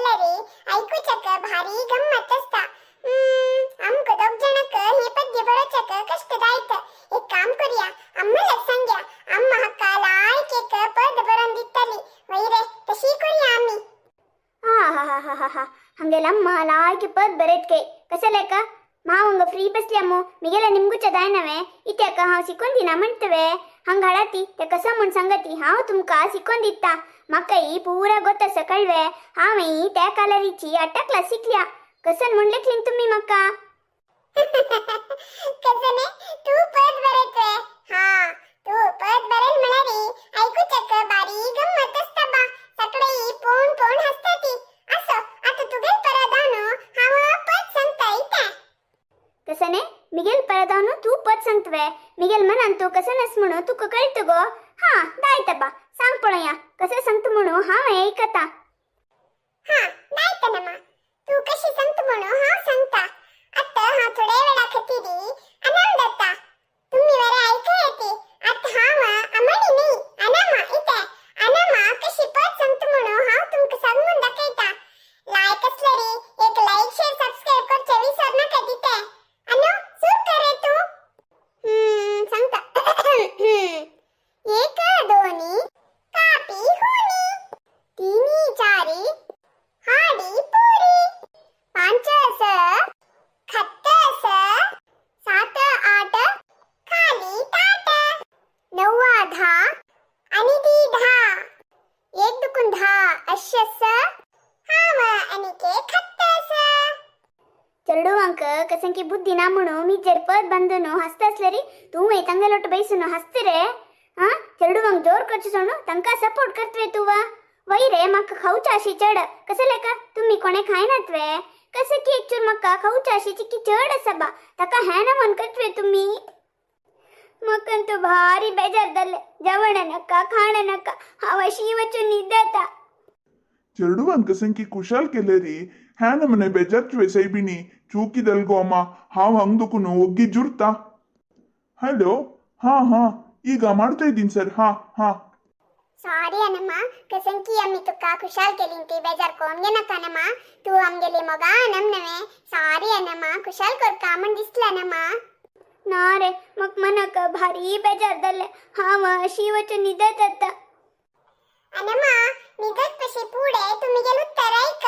आसल्यार आयकुच्याक भारी गम्मत आसता. आमकां दोग जाणांक हे पद्य बरोवच्याक कश्ट जायत. एक काम करूया, अम्मालाक सांग्या, अम्मा हाका लायक एक पद बरोवन दितली. वय रे, तशी करूया आमी. हा हा हा हा हा हा, ಹಂಗೆಲ್ಲ ಅಮ್ಮ ಲಾಯ್ಕೆ ಪದ್ ಬರೆತ್ಕೆ ಕಸಲೇಕ ಮಾವಂಗ ಫ್ರೀ ಬಸ್ಲಿ ಅಮ್ಮು ಮಿಗೆಲ್ಲ ನಿಮ್ಗುಚ್ಚ ದಾಯನವೆ ಇತ್ಯಾಕ ಹಾವ್ ಸಿಕ್ಕೊಂದಿನ ಮಂತವೆ ಹಂಗ ಹಳತಿ ते ಕಸ ಮುಣ್ ಸಂಗತಿ ಹಾವ್ ತುಮ್ಕ ಸಿಕ್ಕೊಂದಿತ್ತ. ಮಕ್ಕೈ ಪೂರ ಗೊತ್ತಸ ಕಳ್ವೆ. ಹಾವೈ त्या ಕಾಲರಿಚಿ ಅಟ್ಟ ಕ್ಲಾಸ್ ಸಿಕ್ಲಿಯಾ ಕಸನ್ ಮುಂಡ್ಲೆಕ್ಲಿನ್ ತುಮ್ಮಿ ಮಕ್ಕ. कसने तू पद बरयतवे? हा, तू पद बरयल म्हळ्यार आयकुच्याक बारी गम्मत आसता बा. सगळे पोवन पोवन हसता ती. असो, आता तुगेल परदानो हांव पद सांगता इतें. कसने मिगेल परदाನು तू पद सांगतवे? मिगेल मनान तू कसं नस म्हणू तुका कळतं गो? हा, दायतबा, सांग पळया कसं सांगतो म्हणू, हांव ऐकता. हा, दायतनमा, तू कशी सांगता म्हणू हांव सांगता. आता हांव थोड्या वेळा खातीर अनाम जाता, तुमी बरें आयकया ती. आतां हांव अमणी न्ही, अनामा इतें. अनामा कशी पद सांगता म्हणू हांव तुमकां सांगून दाखयता. लायक आसल्यार एक लायक, शेअर, सबस्क्राईब करचें विसर नाका तितें. अनु, सुरू कर रे तूं. सांगता. एक दोनी कापी हुनी, तिनी चारी हाडी पुरी, पांच स खत्त स, सात आठ खाली ताट, नव्वा धा आणि दी धा, एक दुकून धा अश्श स हांव आनीक खत्त स. चेडुवांक कसंकी बुद्धी ना म्हणू ಮಿಜ್ಜರ್ ಪದ್ ಬಂದನು ಹಸ್ತ ಅಸ್ಲರಿ ತೂ ತಂಗಲೊಟ್ಟು ಬೈಸುನು ಹಸ್ತಿರೆ. ಹಾ, ಚೇಡುವಾಂಗ್ ಜೋರ್ ಖರ್ಚಿಸೋಣ ತನಕ ಸಪೋರ್ಟ್ करतवे तुवा. वय रे, म्हाका खावच्या अशी चड कसं लेका तुम्ही कोणे खायनातवे? कसं की एक चूर म्हाका खावच्या अशी चिक्की चड आसा बा, ताका हॅ ना म्हण करतवे तुम्ही. मकंतू भारी बेजार जाल्ले, जेवण नाका, खाण नाका, हांव अशी वचून न्हिदता. चेडुवान कसंकी कुशाल केलेरी ಹ್ಯಾ ನಮನೆ ಬೇಜಾರ್ಚುವೆ ಸೈಬಿನಿ ಚೂಕಿದಲ್ಗೋ ಅಮ್ಮ. ಹಾವ್ ಹಂಗ್ದುಕುನು ಒಗ್ಗಿ ಜುರ್ತಾ. ಹಲೋ, ಹಾ ಹಾ, ಈಗ ಮಾಡ್ತಾ ಇದ್ದೀನಿ ಸರ್. ಹಾ ಹಾ. सॉरी अनमा, कसंकी आम्ही तुका खुशाल केली ती बेजार कोण घेनाका अनमा. तू आमगेली मोगा अनम नव्हे. सॉरी अनमा, खुशाल करका म्हण दिसला अनमा. ना रे, मग मनाक भारी बेजार जाल्ले, हांव अशी वचून न्हिदत आतां. अनमा, निदत पशी पुढे तू मिगेल उत्तर ऐक.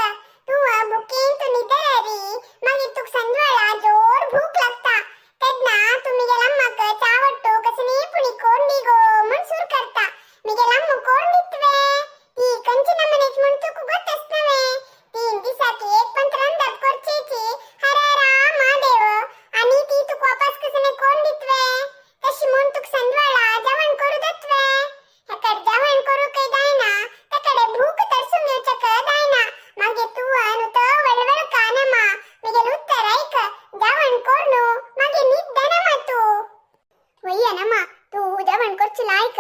तू भुकेन तू निदररी, मागीर तुका सांजवेळा जोर भूक लागता. तेन्ना तू मिगेल अम्माक चावट्टू कसनी पुणी कोण दी गो म्हण सुरू करता. मिगेल अम्मू कोण दितवे? ती कंची नमनेच म्हण तुका गोत आसनवे. 3 दिसाक एक पंत रांदप करचेची हर हरा महादेव. आणि ती तुका वापस कसने कोण दितवे? तशी म्हण तुका सांजवेळा जेवण करू दत्वे. हेकडे जेवण करू काय जायना, तेकडे भूक तरसून घेवच्याक जायना. मागीर तूं नुतो वळवळ कानमा. मिगेल उत्तर ऐक, जेवण कोरनू मागीर न्हीद नमा तूं. वय्य नमा, तू जेवण करची लायक.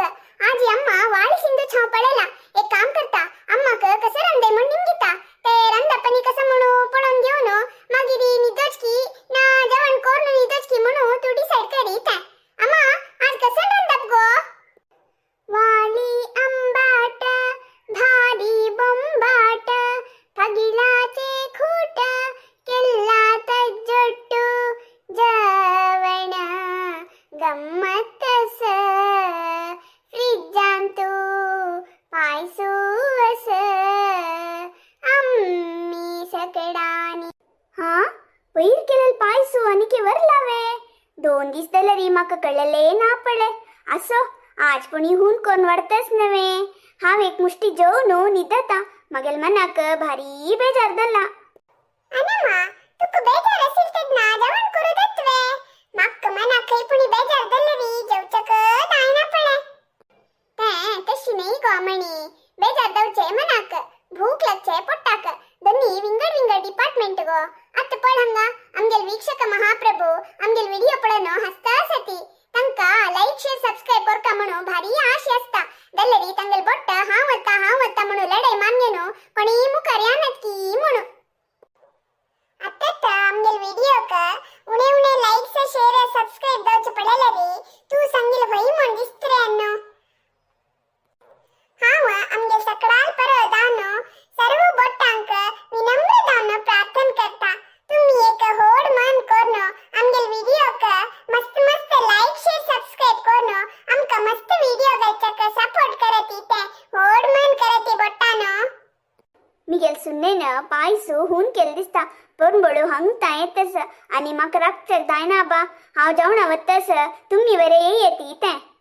आजी अम्मा वाळी सिंधू छाव पळयला. एक काम करता, अम्माक कसं रांदे म्हण निमगिता. ते रांदपनी कसं म्हणू पळोवन घेवन मागीर न्हिदोचकी ना जेवण करून न्हिदोचकी म्हणू तूं डिसायड करीत. अम्मा, आज कसं रांदप गो? वाली आंबाट भारी बोंबाट पगिलाचे खूट केल्ला तज्जोट्टू जेवण गम्मत स फ्रिजांतू पायसू अस आम्ही सकडानी. हा, पयर केलेल पायसू आनी वरलावे. 2 दीस जाले री म्हाका कळलेले ना पडले. असो, आज पुणी हून कोण वाडतच नव्हे. हांव एक मुष्टी जेवून न्हिदता, मगेल मनाक भारी बेजार जाला. अनमा, तुका बेजार असेल तेन्ना जेवण करू दत्वे. म्हाका मनाक खंय पुणी बेजार जाल्ले जेवच्याक जायना पळे. तें तशी न्ही गो मणी, बेजार जावचे मनाक, भूक लागचे पोट्टाक, दोन्ही विंगड विंगड डिपार्टमेंट गो. आतां पळ हांगा आमगेल वीक्षक महाप्रभू आमगेल व्हिडिओ पळोवन हसता आसती. तांकां लायक, शेअर, सबस्क्राईब करका म्हणून भारी आशे आसता. जाल्यार तांगेल बोट्ट हांव वता हांव वता म्हणून लढाई मानगेनो कोणी मुखार येनात की म्हणून. आतां आमगेल व्हिडिओक उणे उणे लायक्स, शेअर, सबस्क्राईब जावचे पडले रे. तूं सांगील व्हय म्हण दिसत रे अन्नो. हांव आमगेल सकडाल परत आनो सर्व बोट्टांक मिगेल सुन्नेन पायसू हून केल्लें दिसता. पणबळू हंग तां येतस आनी म्हाका रागचल जायना आबा. हांव जेवणा वत्तस, तुमी बरें येती तें.